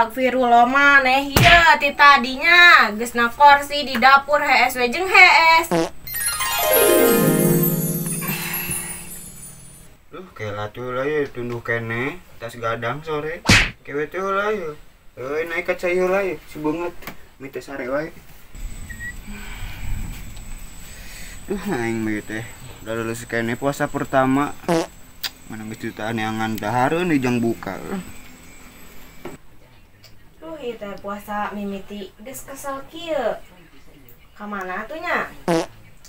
Astagfirullah maneh ieu ti tadinya geus na kursi di dapur HS we jeung HS. Duh, kela tuh lah ya tunduh kene tas gadang sore. Kewe tuh lah ya. Euy naik ka cai heula ya, si beungeut mite sare wae. Duh, aing mah teh. Udah lulus kene puasa pertama. Mana geus jutaan yang dahareun di jang buka. Duh, ieu teh puasa mimiti geus kesel kieu. Ka mana atuh nya?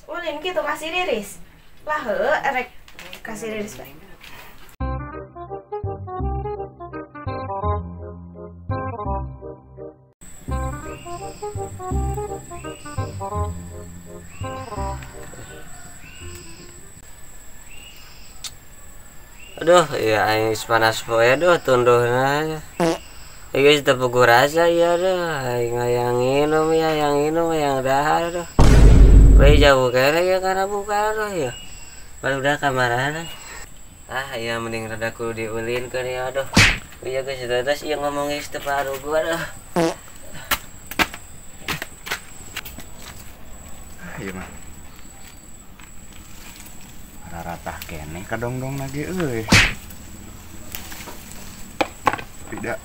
Ulin kitu ka si Riris. Lah heueuh erek ka si Riris bae. Aduh, ya aing panas poe aduh tunduhna. Ieu geus teu puguh rasa ieu aduh, aing hayang nginum ya, hayang nginum, hayang dahar aduh. We jauh kene ya kana buka aduh ya. Baru udah kamarana. Ah, ieu mending rada kudu diulinkeun ya aduh. Ieu geus tetes ieu ngomong geus teu parugu aduh. Ieu mah. Ratah kene kadongdong lagi euy. Tidak.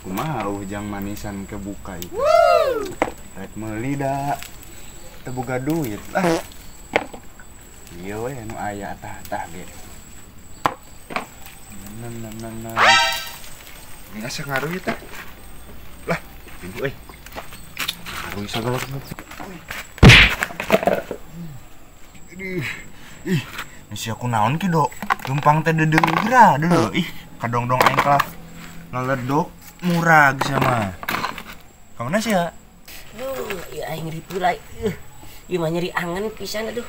Kumaha ujang manisan kebuka itu. Rek meuli da teu boga duit lah. Ieu we nu aya tah-tah ge. Nah. Ini asa ngaruh ieu teh. Lah, pintu euy. Ngaruh sagala. Aduh. Ih, misi aku naon ki do. Gempang teh dedeura deuleu. Ih, kadongdong aing kalah ngaledok murag sama. Ka mana sih ya? Duh, ieu aing ripulai. Ieu mah nyeri angen pisan aduh.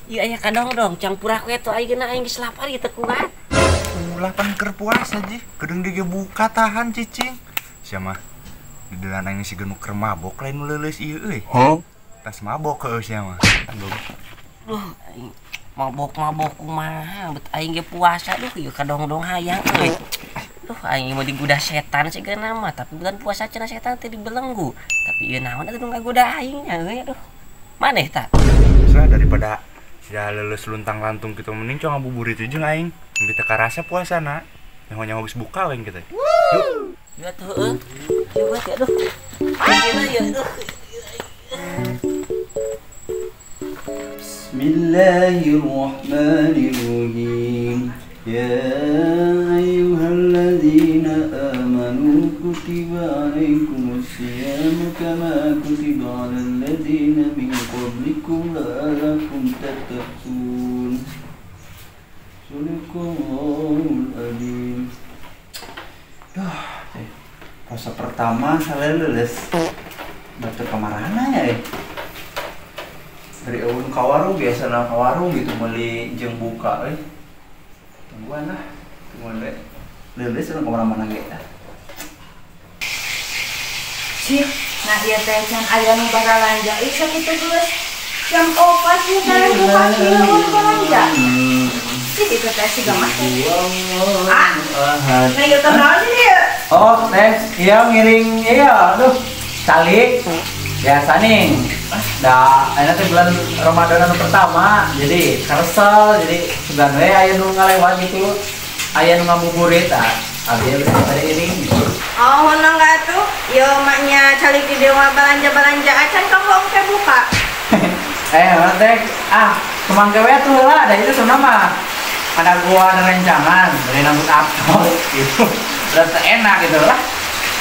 Ieu aya kadongdong campur aku eta aing geuna aing geus lapar ieu teu kuat. Ulah pan keur puasa ji, kedeung ge buka tahan cicing. Sia mah didelan aing si geunu keur mabok lain nu leuleus ieu euy. Huh? Tas mabok heueuh sia mah. Aduh. Duh, aing mabok-mabok kumaha bet aing ge puasa duh ieu kadongdong hayang euy. Duh aing mah diguda setan sigana mah tapi bulan puasa cenah setan teh dibelenggu. Tapi ieu naon atuh nu ngagoda aing nya euy aduh. Maneh ta? Salah daripada sia leuleus luntang-lantung kitu mending cong ngabuburit jeung aing. Mun teu karasa puasana. Nyaho-nyaho geus buka we kitu. Yuk. Yuk atuh heueuh. Yuk we aduh. Ayeuna ieu aduh. Bismillahirrahmanirrahim. Ya ayyuhalladzina amanu kutiba alaikumusyiyamu kama kutiba alal ladzina min qablikum la'allakum tattaqun. Shadaqallahul adzim. Duh, puasa pertama salah lulus. Batur kamarana ya? Dari eueun ka warung biasa na ka warung gitu meuli jeung buka euy. Tungguan lah, tungguan we. Leuleus urang ka mana-mana ge. Sih, nah ieu teh can aya nu baralanja ih sakitu geus. Jam 4 ieu teh buka kieu balanja. Sih itu teh siga mah. Ah. Nah ieu teh naon sih ieu? Oh, teh ieu ngiring ieu aduh. Calik. Biasa nih. Dah, ayeuna teh bulan Ramadan anu pertama, jadi keresel, jadi sugan we aya nu ngalewat gitu. Aya nu ngabuburit ah. Abi geus bade iring gitu. Oh, honong atuh? Ieu maknya calik di dewa balanja-balanja acan kamu engke buka. Eh, teh ah, kemangke we atuh heula, da itu sebenarnya mah ada gua ada rencangan, bade nambut apel gitu. Udah teu enak gitu lah.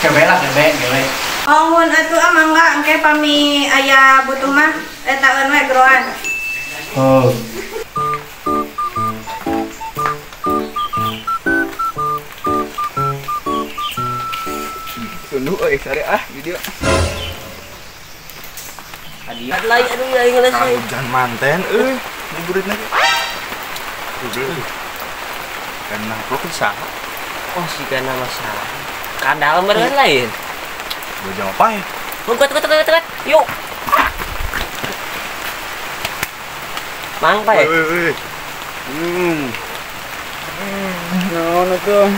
Kebe lah, kebe, kebe. Oh, mun atuh ah mangga engke pami aya butuh mah etaeun we geroan. Oh. Tunduh euy sare ah di dieu. Hadiah lain aduh aing geus. Hujan manten euy, buburitna ge. Karena aku saha? Oh, sigana mah saha. Kadal meureun lain. Bojong apa ya? Kuat, kuat, kuat, kuat. Yuk. Mang, Pak. Naon atuh,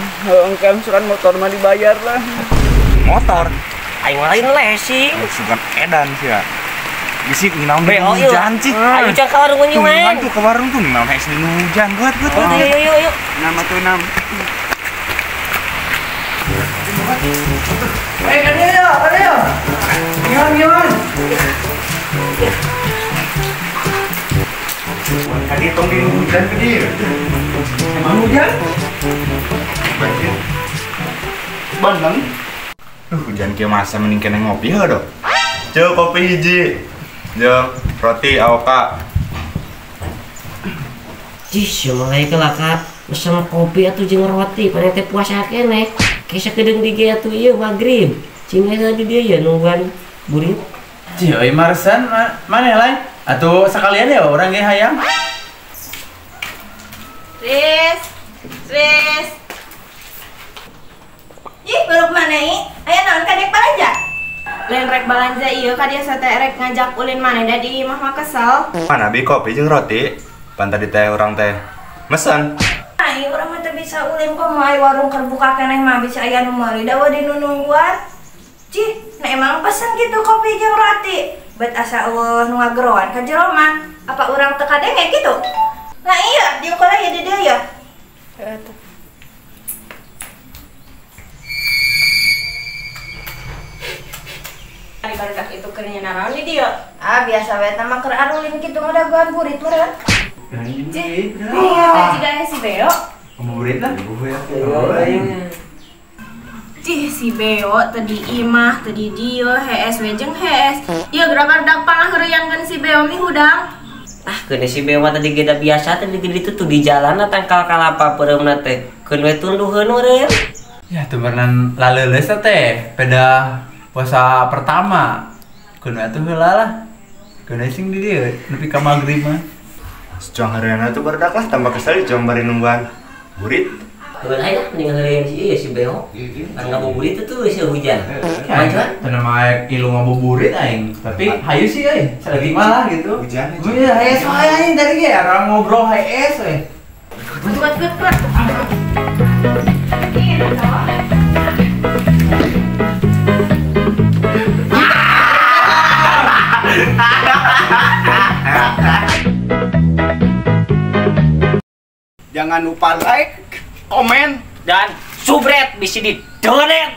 engke suran motor mah dibayar lah. Motor. Aing lain lesing. Sugan edan sih ya. Bisi nginaon hujan sih. Ayo cang ka warung nyiman. Tuh ke warung tuh nginaon hees dinu hujan. Buat. Yuk. Nama tuh nam. Kan yo. Gimana? Tadi tong di hujan gede. Emang hujan? Banjir. Bandeng. Hujan kieu masa mending kena ngopi heuh dok. Jeung kopi hiji. Jeung roti aoka. Cih, mulai kelaka bersama kopi atuh jeung roti pada teh puasa keneh. Kayak sakedeung di ge atuh ieu magrib. Cing eta di dieu ya nungguan burit. Cih, euy marsan maneh lain? Atuh sekalian ya orang ge hayang. Riz. Ih, baru mana i? Aya naon ka dek balanja? Lain rek balanja ieu ka dia sate rek ngajak ulin maneh da di imah mah kesel. Mana bi kopi jeung roti? Pan tadi teh urang teh mesen. Ai urang mah teu bisa ulin komo ai warung keur buka keneh mah bisa aya nu meuli da di nu nungguan. Cih, nah emang pesen gitu kopi jeung roti. Bet asa eueuh nu ngageroan ka jero mah. Apa urang teu kadenge gitu? Nah iya, diukur aja di dieu ya. Heeh tuh. Barudak itu kernya naraon di dieu. Ah biasa we teh mah keur arulin kitu ngadaguan burit meureun. Cih, iya teh jiga si Beo. Burit lah. Cih si Beo tadi imah tadi dieu hees we jeung hees. Ieu geura barudak pangaheureuyankeun si Beo mi hudang. Ah keun si Beo mah tadi ge da biasa tadi ge ditu tuh di jalan tangkal kalapa peureumna teh. Keun we tunduheun meureun. Ya teu berenang laleuleus teh peda puasa pertama keun atuh heula lah. Keun sing di dieu nepi ka magrib mah. Secuang harian atuh barudak lah tambah kesel cuang bari nungguan burit. Heula aya mending heureun si ieu si Beo. Kan ngabuburit tuh si hujan. Majuan teu mah ilu ngabuburit aing, tapi hayu sih euy. Salagi mah lah gitu. Hujan. Iya, hees wae aing tadi ge orang ngobrol hees we. Kuat. Jangan lupa like, komen, dan subscribe di sini. Donet.